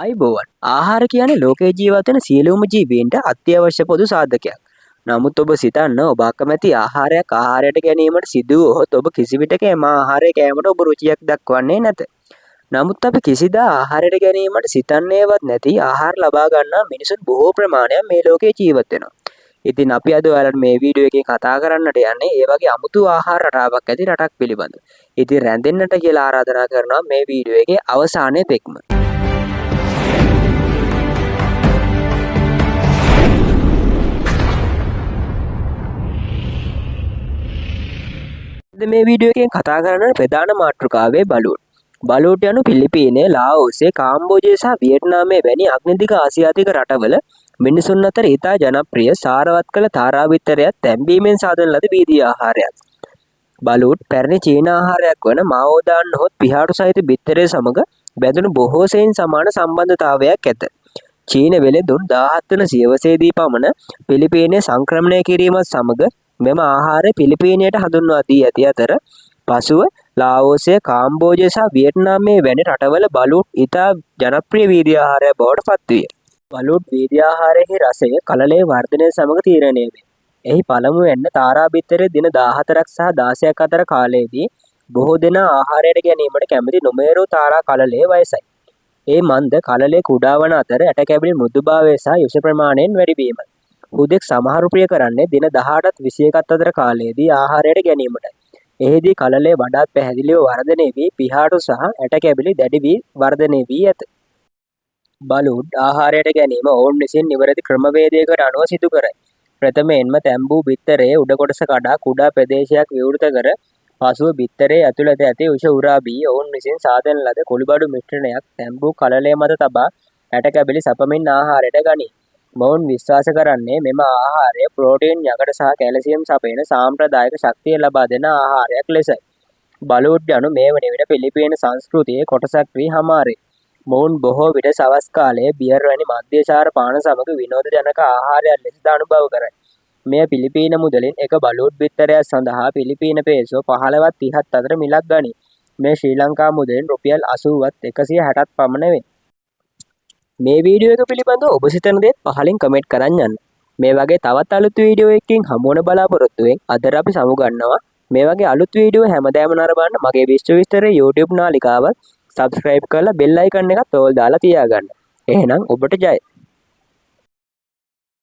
ආයුබෝවන්. ආහාර කියන්නේ ලෝකයේ ජීවත් වෙන සියලුම ජීවීන්ට අත්‍යවශ්‍ය පොදු සාධකයක්. නමුත් ඔබ සිතන්න ඔබ අකමැති ආහාරයක් ආහාරයට ගැනීමට සිදු වුවහොත් ඔබ කිසිවිටක එම ආහාරය කෑමට ඔබ රුචියක් දක්වන්නේ නැත. නමුත් අපි කිසිදා ආහාරයට ගැනීමට සිතන්නේවත් නැති ආහාර ලබා ගන්නා මිනිසුන් බොහෝ ප්‍රමාණයක් මේ ලෝකයේ ජීවත් වෙනවා. ඉතින් අපි අද ඔයාලට මේ වීඩියෝ එකෙන් කතා කරන්නට යන්නේ ඒ වගේ අමුතු ආහාර රටාවක් ඇති රටක් පිළිබඳව. ඉතින් රැඳෙන්නට කියලා ආරාධනා කරනවා මේ වීඩියෝ එකේ අවසානයේ තෙක්ම. මේ වීඩියෝ එකෙන් කතා කරන ප්‍රධාන මාතෘකාවේ බලූට්. බලූට් යනු පිලිපීනය, ලාઓසය, කාම්බෝජය සහ වියට්නාමය වැනි අග්නිදිග ආසියාතික රටවල මිනිසුන් අතර ඉතා ජනප්‍රිය සාරවත් කළ තාරා බිත්තරයක් තැඹීමෙන් සාදන ලද වීදි ආහාරයක්. බලූට් පැරණි චීන ආහාරයක් වන මාઓදාන් නොහොත් පිහාටු සහිත බිත්තරය සමග බැඳුණු බොහෝ සෙයින් සමාන සම්බන්ධතාවයක් ඇත. චීන වෙළෙඳුන් 17 වන සියවසේදී පමණ පිලිපීනය සංක්‍රමණය කිරීමත් සමග මෙම ආහාරය පිලිපීනයට හඳුන්වා දී ඇති අතර පසුව ලාઓසය, කාම්බෝජය සහ වියට්නාමය වැනි රටවල බලූට් ඉතා ජනප්‍රිය වීදි ආහාරයක් බවට පත්විය. බලූට් වීදි ආහාරයෙහි රසය කලලයේ වර්ධනය සමග තීරණය වේ. එහි පළමුවැන්න තාරා බිත්තරය දින 14ක් සහ 16ක් අතර කාලයේදී බොහෝ දෙනා ආහාරයට ගැනීමට කැමති නොමේරූ තාරා කලලයේ වයසයි. ඒ මන්ද කලලයේ කුඩා වන අතර ඇට කැබලි මෘදුභාවය සහ යුෂ ප්‍රමාණයෙන් වැඩිවීමයි. හුදෙක් සමහරු ප්‍රිය කරන්නේ දින 18ත් 21ත් අතර කාලයේදී ආහාරයට ගැනීමටයි. එහිදී කලලය වඩාත් පැහැදිලිව වර්ධනය වී පිහාටු සහ ඇට කැබලි දැඩි වී වර්ධනය වී ඇත. බලූට් ආහාරයට ගැනීම ඔවුන් විසින් නිවැරදි ක්‍රමවේදයකට අනුව සිදු කරයි. ප්‍රථමයෙන්ම තැඹූ බිත්තරයේ උඩ කොටස කඩා කුඩා ප්‍රදේශයක් විවෘත කර පසුව බිත්තරයේ ඇතුළත ඇති උෂ උරා බී ඔවුන් විසින් සාදන ලද කුළුබඩු මිශ්‍රණයක් තැඹූ කලලය මත තබා ඇට කැබලි සපමින් ආහාරයට ගනී. මොවුන් විශ්වාස කරන්නේ මෙම ආහාරය ප්‍රෝටීන්, යකඩ සහ කැල්සියම් සපයන සාම්ප්‍රදායික ශක්තිය ලබා දෙන ආහාරයක් ලෙසයි. බලූට් යනු මේ වන විට පිලිපීන සංස්කෘතියේ කොටසක් වී හමාරේ. මොවුන් බොහෝ විට සවස් කාලයේ බියර් වැනි මද්‍යචාර පාන සමග විනෝදජනක ආහාරයක් ලෙසද අනුභව කරයි. මෙය පිලිපීන මුදලින් එක බලූට් බිත්තරයක් සඳහා පිලිපීන පේසෝ 15ත් 30ත් අතර මිලක් ගනී. මේ ශ්‍රී ලංකා මුදලින් රුපියල් 80ත් 160ත් පමණ වේ. මේ වීඩියෝ එක පිළිබඳව ඔබ සිතන දේත් පහලින් කමෙන්ට් කරන් යන්න. මේ වගේ තවත් අලුත් වීඩියෝ එකකින් හමු වන බලාපොරොත්තුවෙන් අද අපි සමුගන්නවා. මේ වගේ අලුත් වීඩියෝ හැමදාම නරඹන්න මගේ විශ්ව විස්තරේ YouTube නාලිකාව සබ්ස්ක්‍රයිබ් කරලා බෙල් අයිකන් එකත් ඕල් දාලා තියාගන්න. එහෙනම් ඔබට ජය.